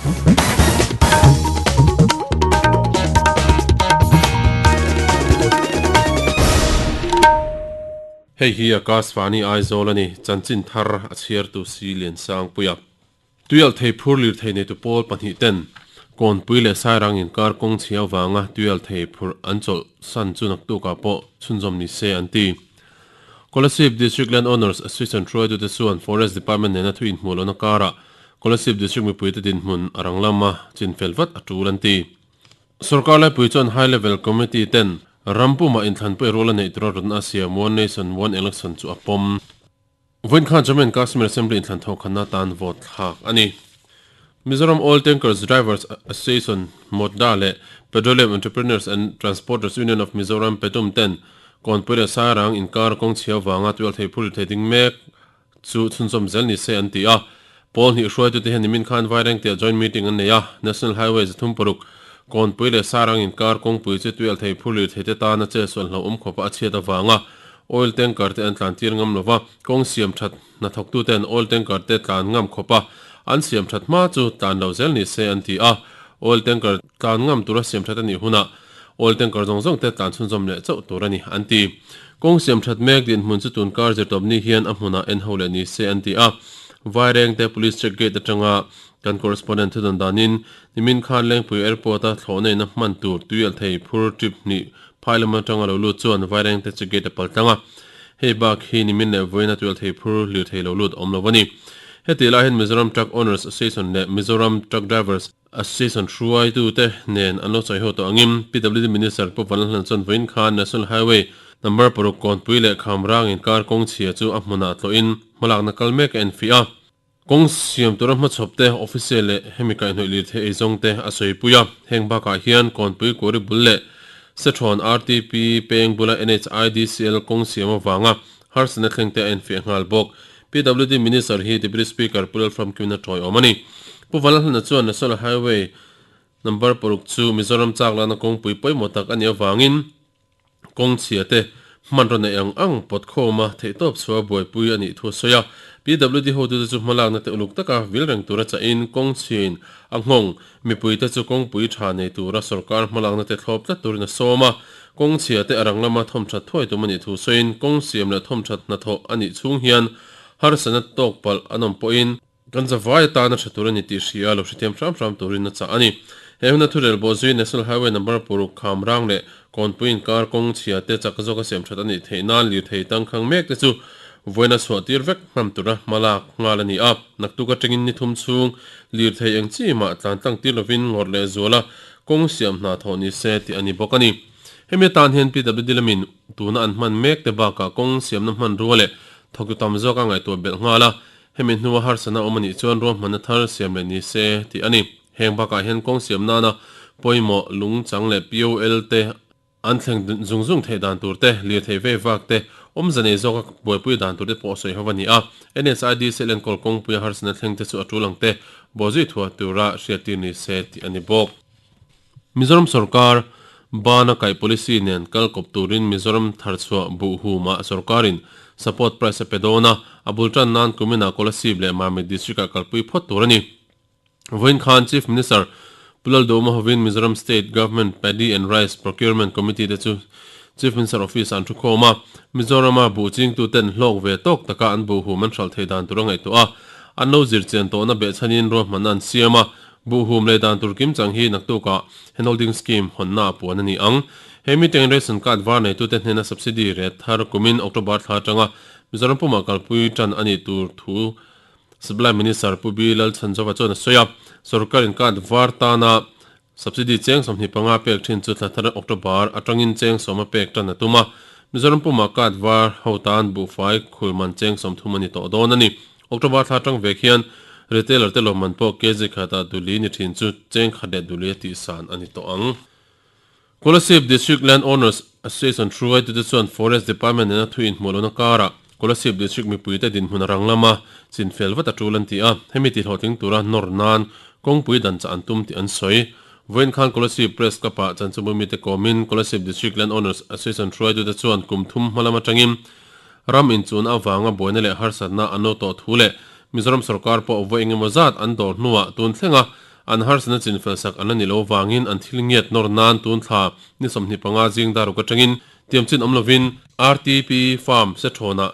Hei hi Akashvani Aizawl a ni, chanchin thar a chhiartu Si Liansangpuia. Tuialhthei phur lirthei neitu pawl pahnih ten Kawnpui leh Sairang inkar kawng chhia avanga tuialhthei phurh an chawlh san chu naktukah pawh chhunzawm ni se an ti. Kolasib District Land Owners Association hruaitute chuan Forest Department nena thu inhmuh lohna karah Kolasib District mipuite dinhmun a rang lama chinfel vat a tul an ti. Sorkar laipui chuan High Level Committee ten ram pumah inthlanpui rual a neih tura rawtna a siam One Nation One Election chu a pawm. Vawiin khan Jammu and Kashmir Assembly inthlan thawkhanna atan vote thlak a ni. Mizoram Oil Tankers Drivers Association, MOTDA, leh Petroleum Entrepreneurs and Transporters Union of Mizoram, PETUM, ten Kawnpui leh Sairang inkar kawng chhia vanga tualthei phur thei ding mek chu chhunzawm zel ni se an ti a. Pawl hnih hruaitute hian nimin khan Vairengte-ah joint meeting an nei a, National Highway 36, Kawnpui leh Sairang inkar kawngpui chu tualthei phur lirtheite tana che sual hlauhawm khawpa a chhiat avanga Oil tanker te an tlan tir ngam lova, kawng siam that hnathawktu ten oil tanker te tlan ngam khawp a, an siam that hma chu tlan lo zel ni se an ti a. Oil tanker tlan ngam tura siam that a nih hunah oil tanker zawng zawng te tlan chhunzawm leh chauh tur a ni an ti. Kawng siam that mek dinhmun chu tun kar zirtawp ni hian a hmunah en ho leh ni se an ti a. Vairengte Police Check Gate atanga kan correspondent thudawn danin nimin khan Lengpui Airport a thlawhna in a hman tur tuialhthei phur trip hnih Phai lam atanga lo lut chuan Vairengte chu gate a pal tlang a, hei bak hi nimin leh vawiin a tualthei phur lirthei lo lut awm lo a ni. Hetih lai hian Mizoram Truck Owners Association leh Mizoram Truck Drivers Association hruaitute nen an lo sawi ho tawh angin PWD Minister Pu Vanlalhlan chuan vawiin khan National Highway number paruk Kawnpui leh Khamrang inkar kawng chhia chu a hmunah tlawhin hmalakna kal mek a enfiah a. Kawng siam tura hmachhawp te, official leh hemi kaihhnawih lirthei eizawng te a sawipui a. Heng bakah hian Kawnpui Kuari bul leh Sethrawn RTP peng bula NHIDCL kawng siam avanga harsatna thleng te a enfiah nghal bawk. PWD Minister hi Deputy Speaker Pu Lalfamkimna tawiawm a ni. Pu Vanlalhlana chuan National Highway Number paruk chu Mizoram chak lakna kawngpui pawimawh tak a nih avangin, Kawng chhia te hmanraw neih ang ang pawt khawma theihtawp chhuah buaipui a nih thu a sawi a. PWD hotute chu hmalakna te uluk taka vil reng tura chahin kawng chhiain a nghawng mipuite chu kawngpui tha nei tura sorkar hmalakna te thlawp tlat turin a sawm a. Kawng chhia te a rang lama thawmthat thuai tum a nih thu sawiin kawng siam leh thawmthat hnathawh a nih chhung hian harsatna tawk palh an awm pawhin Kan zavai atana tha tur a ni tih hria lo hrethiam hram hram turin a chah a ni. He huna thurel bawh zui National Highway number paruk kham rang leh Kawnpui inkar kawng chhia te chak zawka siam that a nih theih nan lirthei tangkhang mek te chu vawiin a chhuah tir vek hman tura hma lak nghal a ni a. Naktuk atangin ni thum chhung lirthei eng chi mah tlan tlang tir lovin ngawrh leh zuala kawng siam hna thawh ni se tih a ni bawk a ni. Hemi atan hian PWD lamin tuna an hman mek te bakah kawng siamna hmanrua leh thawktu tam zawk a ngaihtuah belh nghal a. Hemi hnua harsatna awm a nih chuan ruahmanna thar siam leh ni se tih a ni. Heng bakah hian kawng siam nana pawimawh lung chang leh POL te an thleng zung zung theih dan tur te, lirthei vei vak te, awmze nei zawka buaipui dan tur te pawh sawi ho a ni a. NSIDC enkawl kawngpuia harsatna thleng te chu a tul ang te bawhzui thuah tura hriattir ni se tih a ni bawk. Mizoram sorkar bana kaih policy nen kal kawp turin Mizoram tharchhuah buh humah sorkarin support price a pe dawn a, a bul tan nan kuminah Kolasib leh Mamit district-ah kalpui phawt tur a ni. Vawiin khan Chief Minister Pu Lalduhma hovin Mizoram State Government Paddy and Rice Procurement Committee te chu Chief Minister Office-ah an thu khawm a, Mizorama buh chingtuten hlawk ve tawk taka an buh hum an hralh theih dan tur a ngaihtuah a, an lo zirchian tawhna behchhanin ruahmanna an siam a, Buhhum leh dan tur kim chang hi naktukah handholding scheme hawnna a puan a ni ang. He meeting ration card var neitute hnena subsidy ret thar kumin October thla atanga Mizoram pumah kalpui tan a nih tur thu Supply Minister Pu B Lalchhanzova chuan a sawi a. Sorkarin card var tana subsidy cheng 25 pek thin chu thla thar October atangin cheng sawma pek tan a tum a. Mizoram pumah card var ho tan buhfai khulman cheng 30 a ni tawh dawn a ni. October thla atang vek hian retailer te lawmman pawh kg khatah duli ni thin chu cheng khat leh duli a tihsan a ni tawh ang. Kolasib District Land Owners Association hruaitute chuan Forest Department nena thu inhmuh lohna karah Kolasib District mipuite dinhmun a rang lama chinfel vat a tul an ti a, hemi tihlawhtling tura nawr nan kawngpui dan chah an tum tih an sawi. Vawiin khan Kolasib Press Club-ah chanchinbu mite kawmin Kolasib District Land Owners Association hruaitute chuan kum thum hma lam atangin Ram inchun avanga buaina leh harsatna an lo tawh thu leh Mizoram sorkar pawh vawi engemaw zat an dawr hnuah tun thlenga An harsatna chinfel sak an la nih loh avangin an thil ngiat nawr nan tun thla ni 25 zing dar ruk atangin tiam chin awm lovin RTP Farm Sethawnah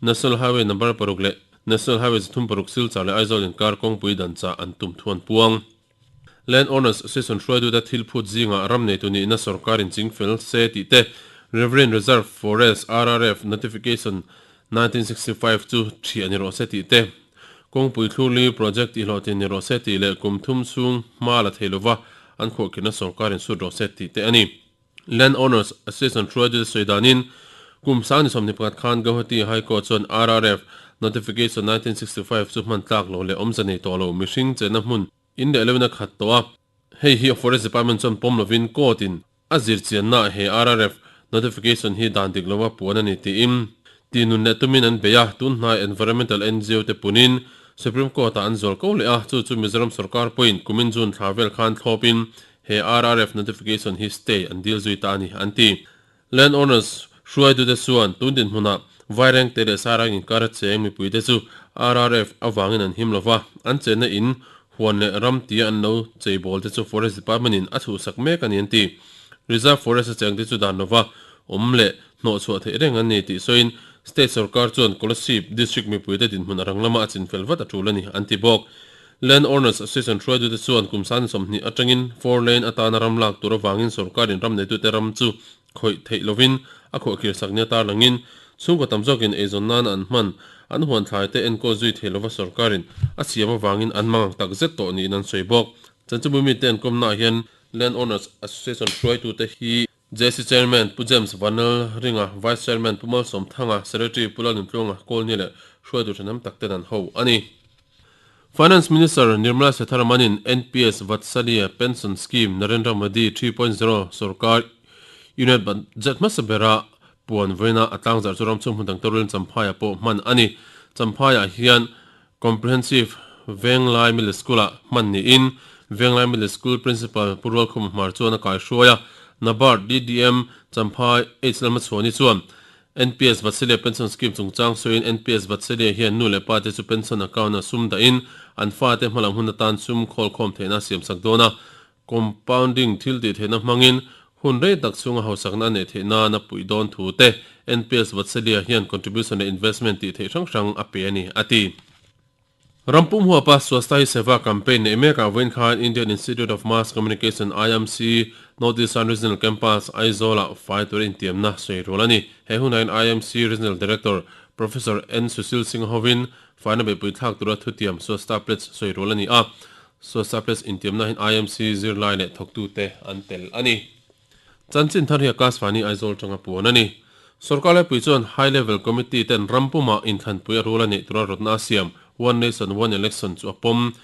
National Highway number paruk leh National Highway 36 Silchar leh Aizawl inkar kawngpui dan chah an tum thu an puang. Land Owners Association hruaitute thil phut zingah ram neitu nihna sorkarin chingfel se tih te, Riverine Reserve Forest, RRF, Notification 1965 chu thiah ni rawh se tih te, kawngpui thlurli project tihhlawhtlin ni rawh se tih leh kum thum chhung hma la thei lova an khuahkhirhna sorkarin sut rawh se tih te a ni. Land Owners Association hruaitute sawi danin kum sang ni 21 khan Guwahati High Court chuan RRF Notification 1965 chu hman tlak lo leh awmze nei tawh lo mihring chenna hmun in leh loin a khat tawh a. Hei hi Forest Department chuan pawm lovin court in a zirchianna ah he RRF Notification hi dan dik lova puan a ni tiin ti nun leh tumin an bei a, tun hnai Environmental NGO te punin Supreme Court ah an zual ko leh a, chu chu Mizoram sorkar pawhin kumin June thla vel khan thlawpin He RRF notification hi stay an dil zui ta a ni, an ti. Land owners hruaitute chuan tun dinhmunah Vairengte leh Sairang inkar a cheng mipuite chu RRF avangin an him lova, an chenna in huan leh ram tia an lo cheibawl te chu Forest Department in a chhuhsak mek a ni an ti. Reserve Forest a chengte chu dan lova awm leh hnawhchhuah theih reng an ni tih sawiin State sorkar chuan Kolasib District mipuite dinhmun a rang lama a chinfel vat a tul a ni, an ti bawk. Land Owners Association hruaitute chuan kum sani 20 atangin four lane atana ram lak tur avangin sorkarin ram neitute ram chu khawih theih lovin a khuahkhir sak nia tarlangin chhungkaw tam zawkin eizawn nana an hman an huan thlaite enkawl zui thei lova sorkarin a siam avangin an mangang tak zet tawh niin an sawi bawk. Chanchinbu mite an kawmnaah hian Land Owners Association hruaitute hi JC Chairman Pu James Vanal Ringa, Vice Chairman Pu Malsawm Thanga, Secretary Pu Lalnuntluanga Kawlni leh hruaitu thenawm tak ten an ho a ni. Finance Minister Nirmala Sitharaman-in NPS Vatsalya Pension Scheme Narendra Modi 3.0 sorkar unit budget hmasa bera puan vawiina a tlangzarh chu ramchhung hmun dang te rualin Champhaiah pawh hman a ni. Champhaiah hian Comprehensive Venglai Middle School-ah hman niin Venglai Middle School Principal Pu Rualkhuma Hmar chuan a kaihruai a. NABARD DDM Champhai H Lalmachhuani chuan NPS Vatselya Pension Scheme chungchang sawiin NPS Vatselya hian nu leh pa te chu pension account-a sum dahin an fate hmalam hun atan sum khawlkhawm theihna a siamsak dawn a. Compounding thil tih theihna hmangin hun rei tak chhunga hausakna a neih theih nan a puih dawn thu te NPS Vatselya hian contribution leh investment tih theih hrang hrang a pe a ni, a ti. Rampum huapa Swasthya Hi Seva campaign neih mekah vawiin khan Indian Institute of Mass Communication, IMC, North Eastern Regional Campus, Aizawl-ah fai tura intiamna sawi rual a ni. He hunah hian IMC Regional Director Professor N Sushil Singh hovin faina beihpui thlak tura thutiam Swasthya Pledge sawi rual a ni a. Swasthya Pledge intiamna hian IMC zirlai leh thawktute an tel a ni. Chanchin thar hi Akashvani Aizawl tanga puan a ni. Sorkar laipui chuan High Level Committee ten ram pumah inthlanpui a rul a neih tura rawtna a siam One Nation One Election chu a pawm.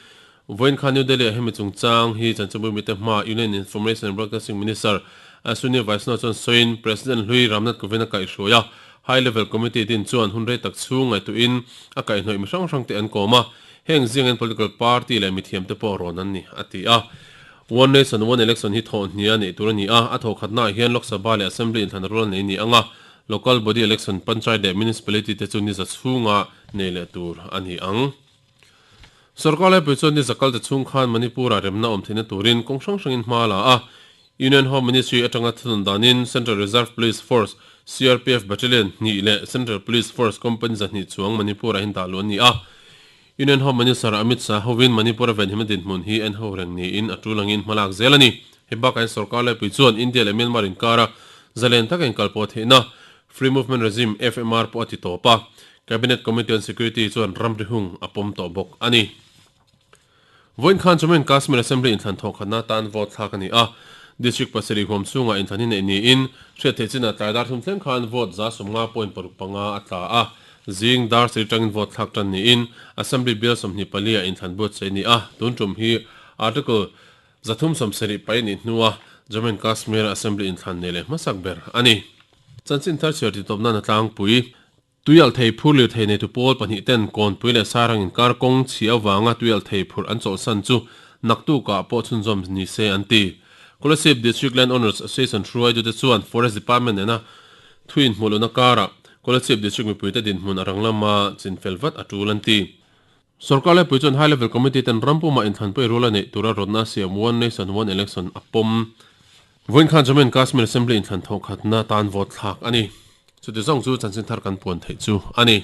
Vawiin khan New Delhi-ah hemi chungchang hi chanchinbui mite hmaa Union Information and Broadcasting Minister Ashwini Vaishnaw chuan sawiin President hlui Ramnath Kovind a kaihhruai a, High Level Committee din chuan hun rei tak chhung ngaihtuahin a kaihhnawih mi hrang hrangte an kawm a, Heng zingin political party leh mithiamte pawh rawn an ni, a ti a. One Nation, One Election hi thawh hnia neih tur a ni a, a thawh khatnaah hian Lok Sabha leh Assembly inthlan rual nei ni ang a, Local Body Election, Panchayat leh Municipality te chu ni za chhunga nei leh tur a ni ang. Sorkar laipui chuan ni za kalte chhung khan Manipur-ah remna awm theihna turin kawng hrang hrangin hma a la a, Union Home Ministry atanga thunun danin Central Reserve Police Force, CRPF, Battalion hnih leh Central Police Force Company 200 chuang Manipur-ah hin dah luh an ni a. Union Home Minister Amit Shah hovin Manipur-a venhimna dinhmun hi en ho reng niin a tul angin hmalak zel a ni. Hei bakah hian sorkar laipui chuan India leh Myanmar inkara zalen taka inkalpawh theihna Free Movement Regime, FMR, pawh a ti tawp a. Cabinet Committee on Security chuan ramri hung a pawm tawh bawk a ni. Vawiin khan Jammu and Kashmir Assembly inthlan thawh khatna atan vote thlak a ni a. District pasarih huam chhungah inthlan hi neih niin hriat theih chinah tlai dar thum thleng khan vote 55.65 a tla a. Zing dar sarih tangin vote thlak tan niin Assembly bial 24 ah inthlan buatsaih a ni a. Tun tum hi Article 370 paih a nih hnua Jammu and Kashmir Assembly inthlan nei leh hmasak ber a ni. Chanchin thar chhiar titawp nan a tlangpui. Tuialh thei phur lirthei neitu pawl pahnih ten Kawnpui leh Sairang inkar kawng chhi avanga tuialh thei phurh an chawlhsan chu naktukah pawh chhunzawm ni se an ti. Kolasib District Land Owners Association hruaitute chuan Forest Department nena thu inhmuh lohna karah Kolasib District mipuite dinhmun a rang lama chinfel vat a tul an ti. Sorkar laipui chuan High Level Committee ten ram pumah inthlanpui rual a neih tura rawtna siam One Nation One Election a pawm. Vawiin khan Jammu and Kashmir Assembly inthlan thawh khatna tan vote thlak a ni. Chuti zawng chu chanchin thar kan puan theih chu a ni.